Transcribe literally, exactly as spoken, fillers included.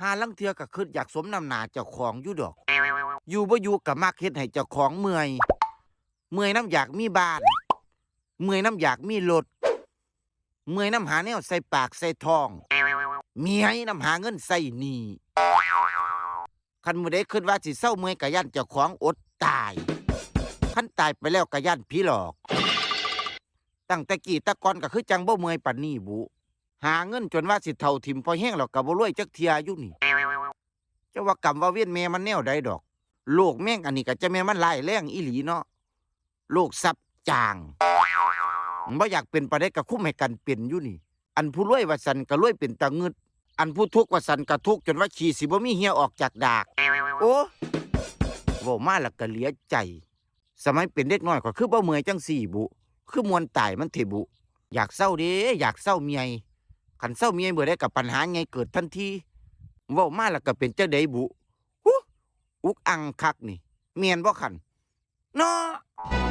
ห่าลางเทื่อก็คิดอยากสมน้ำหน้าเจ้าของอยู่ดอก อยู่บ่อยู่ก็มักเฮ็ดให้เจ้าของเมื่อย เมื่อยนำอยากมีบ้าน เมื่อยนำอยากมีรถ เมื่อยนำหาแนวใส่ปากใส่ท้อง เมื่อยนำหาเงินใส่หนี้ คันมื้อใดคิดว่าสิเซาเมื่อยก็ย้านเจ้าของอดตาย คันตายไปแล้วก็ย้านผีหลอก ตั้งแต่กี้แต่ก่อนก็คือจั่งบ่เมื่อยปานนี้บุ หาเงินจนว่าสิเฒ่าถิ่มพอแฮงแล้วก็บ่รวยจักเทื่ออยู่นี่ จะว่ากรรมว่าเวรแม่มันแนวใดดอก โรคแมงอันนี้ก็จะแม่นมันร้ายแรงอีหลีเนาะ โรคซับจาง บ่อยากเป็นปานใดก็คุมให้กันเป็นอยู่นี่ อันผู้รวยว่าซั่นก็รวยเป็นตาเงือด อันผู้ทุกข์ว่าซั่นก็ทุกข์จนว่าขี้สิบ่มีเหี่ยออกจากดาก โอ้ เว้ามาแล้วก็เหลือใจ สมัยเป็นเด็กน้อยข้อยคือบ่เมื่อยจั่งซี้บุ คือม่วนตายมันเถาะบุ อยากเซาเด้ อยากเซาเมื่อย คันเซาเมื่อยเมื่อใดก็ปัญหาใหญ่เกิดทันที เว้ามาแล้วก็เป็นจั่งใดบุ หุ อุกอังคักนี่ แม่นบ่คัน เนาะ